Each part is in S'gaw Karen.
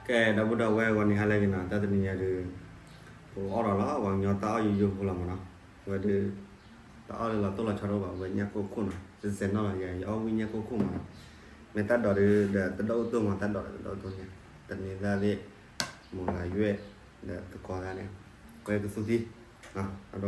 ကဲ ဒီပုၢ်ဒီဝဲၢ်ဂီၤန့ၣ် ဟါလၢအဂ့ၤနီၤ, တၢ်တနံၤညါဒုး ပကအီၣ်ဒီးလီၤ ပှၤကညီတၢ်အီၣ်ယိယိဖိလီၤမးနီၤ, ဝဲဒုး တၢ်အီၣ်လၢလီၤတိၢ်လီၤဆီတအိၣ်ဘၣ်, ဝဲညၣ်ကိၢ်ခိၣ်နီၤ, စဲးစဲးနီၤလီၤ, ယအီၣ်ဝံၣ်ညၣ်ကိၢ်ခိၣ်မးနီၤ, မ့ၢ်တၢ်ဒိးဒုးဒီးတဒိၣ်အိၣ်တိၢ်မး, တၢ်ဒိးဒီးတဒိၣ်အိၣ်တိၢ်န့ၣ်, တနံၤသၣ်သ့ၣ် မုၢ်ဂၤယွဲၢ် ဒီးသကိးသၣ်န့ၣ်, ဝဲကသူထံ ဒီပုၢ်ဒီ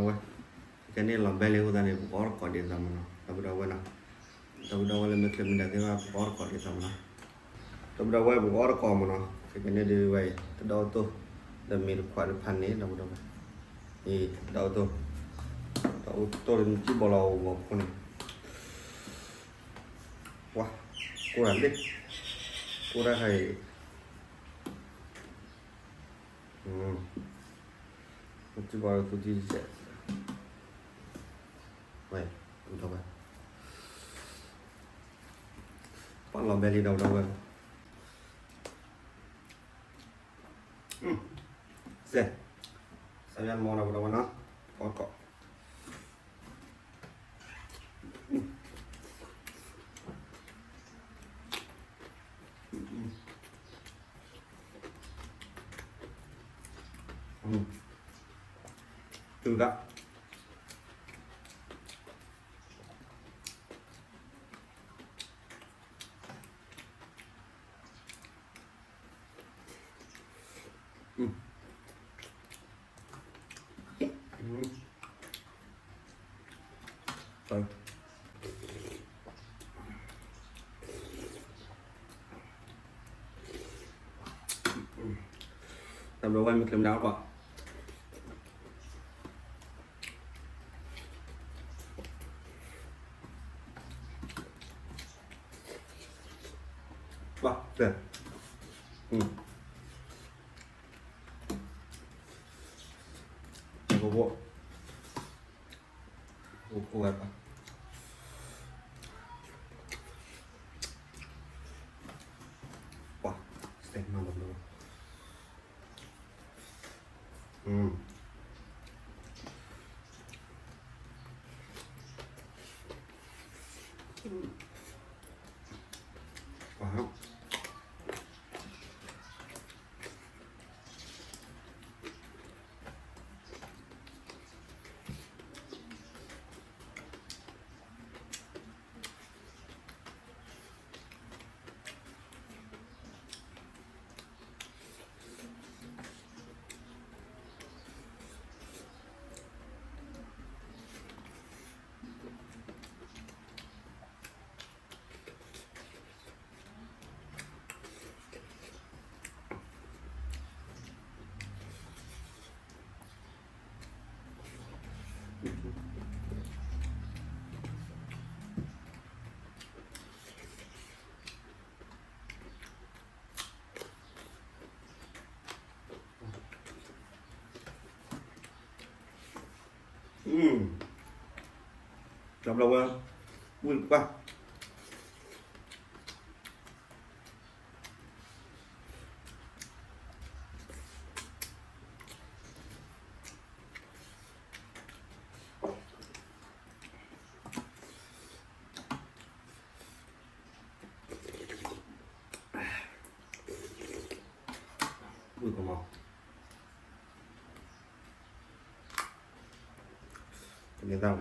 ဝဲၢ်, ခဲကနံၣ်လီၤဘဲလံအဃိသတးန့ၣ် ပကအီၣ်တကိးဒ်သိးမးနီၤ ဒီပုၢ်ဒီဝဲၢ်နီၤ, ဒီပုၢ်ဒီဝဲၢ်လၢမ့ၢ်ချ့မ့ၢ်ဒၣ်သ့ၣ်တဖၣ် ပကအီၣ်တကိးဒ်သိးမးနီၤ, ဒီပုၢ်ဒီဝဲၢ် ပကအီၣ်တကိးမးနီၤ, ခဲကနံၣ်ဒုးဝဲအံၤ တဒိၣ်အိၣ်တိၢ် ဒီးမ့ၢ်တခွးတဖၣ်န့ၣ် ဒီပုၢ်ဒီဝဲၢ်, အံၤ တဒိၣ်အိၣ်တိၢ်, တဒိၣ်အိၣ်တိၢ်တနံၤကံၣ်ဘီလီၤဂီၤဖိန့ၣ်, ပှၤ ကိၢ်တၢ်လံ, ကိၢ်တၢ်ခါအံၤ ကံၣ်ဘီသူထံစဲး, ဝဲ ဒီပုၢ်ဒီဝဲၢ်, ပှၤလီၤဘဲလံ ဒီပုၢ်ဒီဝဲၢ်, စဲး, စးယါမီၤ ဒီပုၢ်ဒီဝဲၢ်နီၤ, ပကအီၣ်တကိး တုၤဒၣ် တၢ်ဘျီဝဲမ့ၢ်ချ့မ့ၢ်ဒၣ်ကွၢ် ပှၤ တဲ ကဘိ ကဘိဝဲပှၤ ပှၤ စဲးမၤလီၤဘျီ ပှၤတဘျီဝဲ ဝံၣ်ပှၢ် ဝံၣ်ကမီၤ ကန့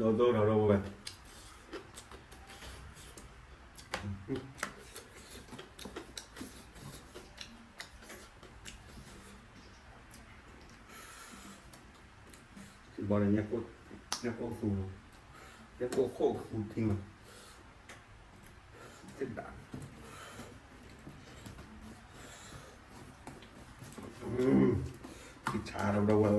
ၢ်သၣ်ဝဲ ဒီးဒိၣ်ထီၣ်ထီၣ်ဝဲ ဘီန့ၣ် ညၣ်ကိၢ်သူ, ညၣ်ကိၢ်ခိၣ်သူထံလီၤ, သ့ဒၣ်, ဆံးဆါဒီးဝဲဧ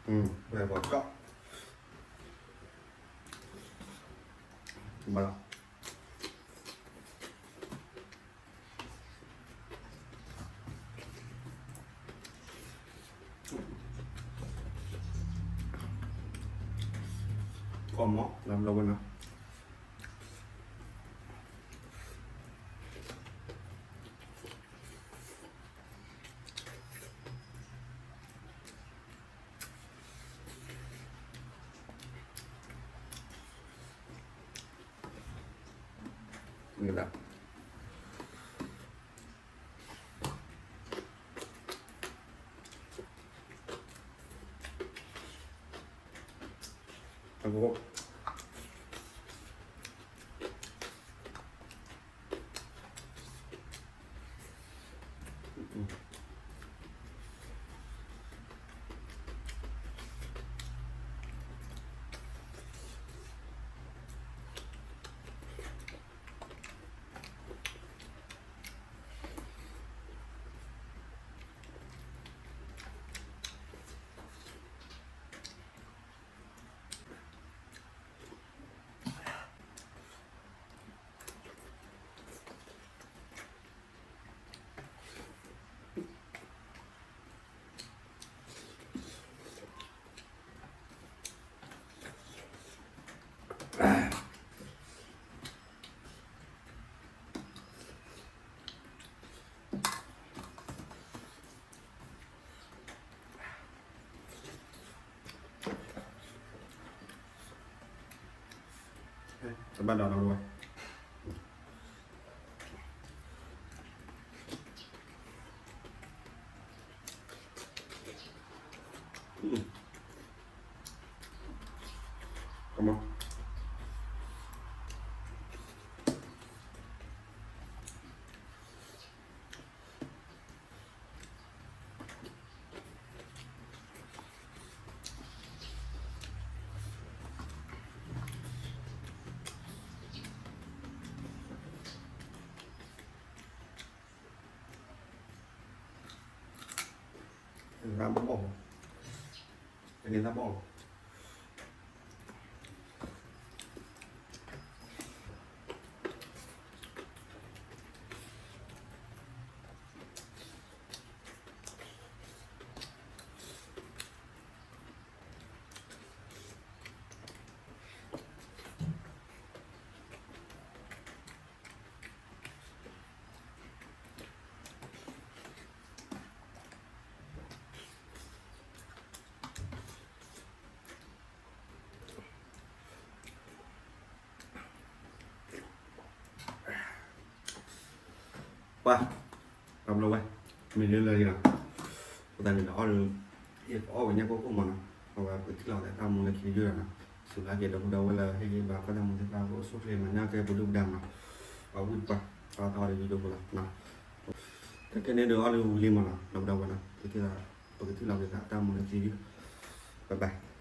ၢ, ဝဲပှၤကီၢ်, ဘၣ်လီၤ ကီၢ်မီၢ် လၢဘျီဝဲနီၤ, ကသး အဂီၢ် တဘၣ်ဒီးလီၤဝဲ Come on. တဂၤဘၣ်ဘၣ် တဂၤဘၣ်ဘၣ် ပှၤ တဘျီဝဲ မ့ၢ်လၢလၢယၤ ပသးန့ၣ်ဒီးအီၣ်ဒီး ယကအီၣ်ဝဲညါကိၣ်ကိၣ်မးနီၤ အဝဲပကထံၣ်လီၤသးတၢ်မူလၢခံယုၢ်ဒီးနီၤ စူၤလၢက့ၤဒီပုၢ်ဒီဝဲၢ်လၢဟ့ၣ်ဂံၢ်ဘါကွၢ်တၢ်မူသ့ၣ်တဖၣ် ကအိၣ်ဆူၣ်ချ့မၤညၣ်ကဲပဒုၣ်ပဒါနီၤ ပှၤဝံၣ်ပှၤ တၢ်အီၣ်တၢ်အီဒီးယုၢ်ဒိၣ်ပူၤလီၤ တကဲန့ၣ်ဒီးအီၣ်ဒီးဝံၤလံမးနီၤ ဒီပုၢ်ဒီဝဲၢ်နီၤ ပကထံၣ်လီၤက့ၤသးတၢ်မူလၢခံယုၢ် bye bye